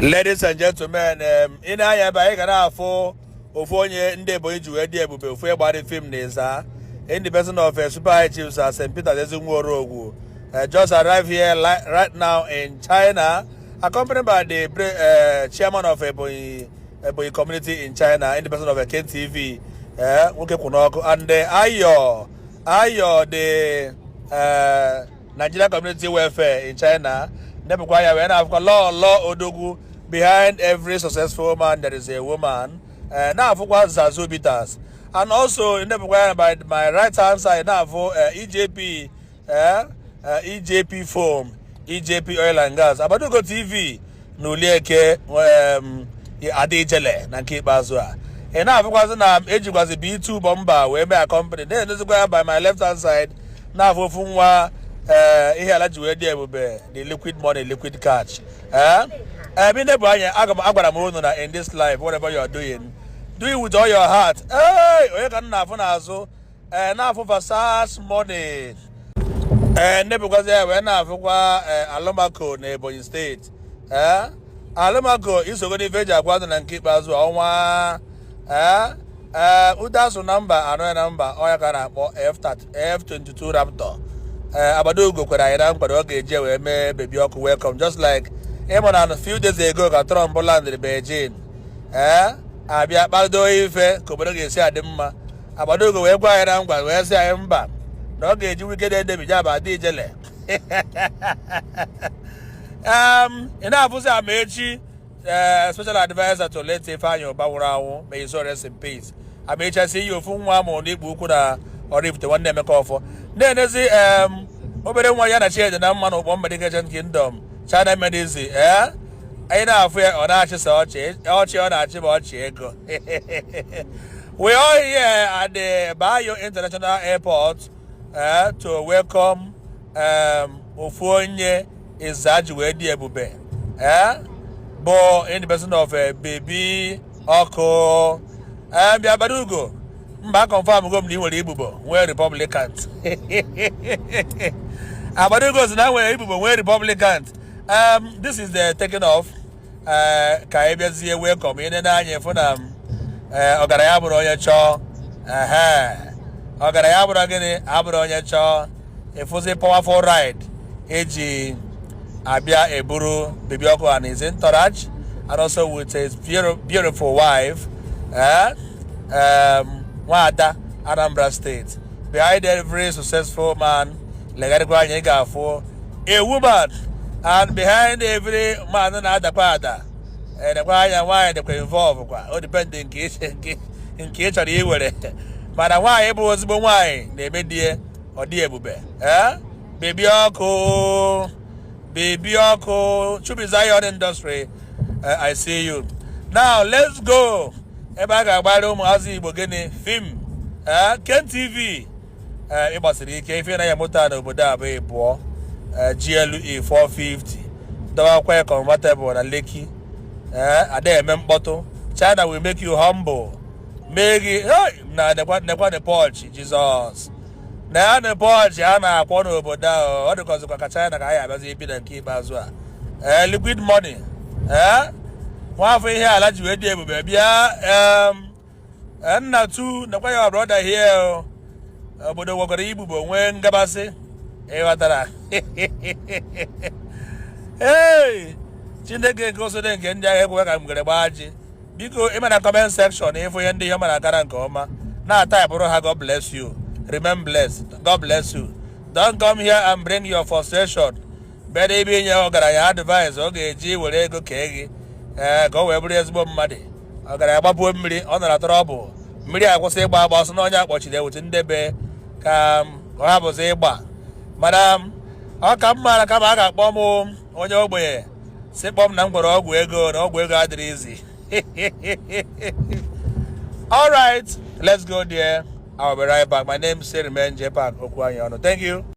Ladies and gentlemen, ị na-anya ebe anyị ga na-afụ ofu onye ndị Ebonyi ji wee dị ebube, ofu gbara film na ịza, in the person of Super High Chiefs St. Peter Ezinwa just arrived here right now in China, accompanied by the chairman of Ebonyi community in China, in the person of KTV, nwoke kwụ n'ọkụ, and Ayo, the Nigeria Community Welfare in China. Nepụkwa ya wee na-afụkwa Law Law Odogwu. Behind every successful man there is a woman. Na-afụkwa Zazu Bitters, and also nepụkwa ya by my right hand side, na-afụ EJP, EJP Foam, EJP Oil and Gas, Abadugo TV na Ulieke Adijele. Na nke ikpeazụ a, ị na-afụkwazị na ejikwazi B2 bomba wee mee company. Na-enezikwa ya by my left hand side, na-afụ ofu nwa ihe ala ji wee dị ebube, the liquid money, liquid cash. Ebe bụ anya agwara m unu na in this life, whatever you are doing, do it with all your heart. Hey, onye ka m na-afụ n'azụ? Ee, na-afụ Versace Money. Ee, ndebụkwazi ya wee na-afụkwa Alụmako na Ebonyi Steeti. Ee, Alụmako isogo n'ife eji agwa ndụ. Na nke ikpeazụ a, ọnwa ee ee ude asụ na mba anọ ya na mba ọya ka a na-akpọ F30 F22 Raptor. Ee, Abadogo kwere anyị na nkwado ọ ga-eji wee mee Baby Ọkụ welcome, just like ịmụ na few days ago ka Trump landịrị Beijing. Ee, abịa kpado ife ka obodo ga-esi adị mma. Abadogo wee gwa anyị na ngwa, wee sị anyị mba na ọ ga-eji wicked edebi ya bụ ada ijele. Ị na-afụzi Amaechi, special advisor to late Ifeanyi Ụba nwụrụ anwụ, may his soul rest in peace. Amaechi asị iyi ofu nwa amụrụ n'ikpu ukwu na Oraifite, nwanne Emeka Ọfọ. Na-enezi obere nwa ya na Chiede na mma na ụkpọ Medication Kingdom China Medicine. Ee, anyị na-afụ ya, ọ na-achị sa ọchị ọchị, ọ na-achị bụ ọchị ego. We are here at the Bayo International Airport to welcome ofu onye Ịzaji wee dị ebube, bụ in the person of Baby Ọkụ. Bịa Badugo mba, confirm go m na ị nwere ibubo nwee Republican. Abadugo si na nwere ibubo nwee Republican. This is the taking off ka anyị bịazie welcome. Ị na-anya fụ na ọgaranya bụrụ onye chọọ, ehe, ọgaranya bụrụ gịnị, abụrụ onye chọọ ịfụzi powerful ride eji abịa eburu Baby Ọkụ and his entourage, and also with his beautiful wife, Nwada Anambra State. Behind every successful man, legharịkwa anya, ị ga-afụ a woman, and behind every man na-adakwa ada, edekwa anya, nwaanyị dịkwa involve kwa. O depend nke ị chọrọ iwere, mana nwaanyị bụ ezigbo nwaanyị na-eme die ọ dị ebube. Ee, Baby Ọkụ, Baby Ọkụ, Chubi Zion Industry, I see you. Now let's go ebe a ga-agbara ụmụazị Igbo gịnị film. Ee, Ken TV, ee, ịgbasiri ike ife na ya moto a n'obodo a bụ ịbụọ GLE 450 dọwakwa ya convertible na Lekki. Ee, ada eme mkpọtụ. China will make you humble, mee gị hey, na nekwa nekwa the Porsche Jesus na ya na Porsche a na-akwọ n'obodo ahụ. Ọ dịkọzikwa ka China ka anyị abịazi ibi na nke ikpeazụ a. Ee, liquid money. Ee, nwafọ ihe ala ji wee dị ebube bịa. Nna tu nakwa ya brother here o. Obodo nwekwara ibubo nwee ngabasị, ịghọtara? Hey, Chineke nke osode nke ndị agha ekwe ka m gere gbaa ji. Biko, ịma na comment section, ịfụ ihe ndị ihe mara akara nke ọma, na-ataịpụrụ ha "God bless you, remain blessed, God bless you". Don't come here and bring your frustration. Bịara ebe inye ọgaranya advice ọ ga-eji were ego kee gị, ee, ka o wee bụrụ ezigbo mmadụ. Ọgaranya gbapuo mmiri, ọ nara trouble, mmiri akwụsị ịgba agba, ọsọ na onye akpọchiri ewuchi ndebe ka ọ hapụzi ịgba. Mana ọ ka mma na kama a ga-akpọ m onye ogbenye si kpọọ m na m gwara ọgwụ ego na ọgwụ ego adịrị izi. All right, let's go there. I'll be right back. My name is Remain J Park Okwu Anyị Ọnụ. Thank you.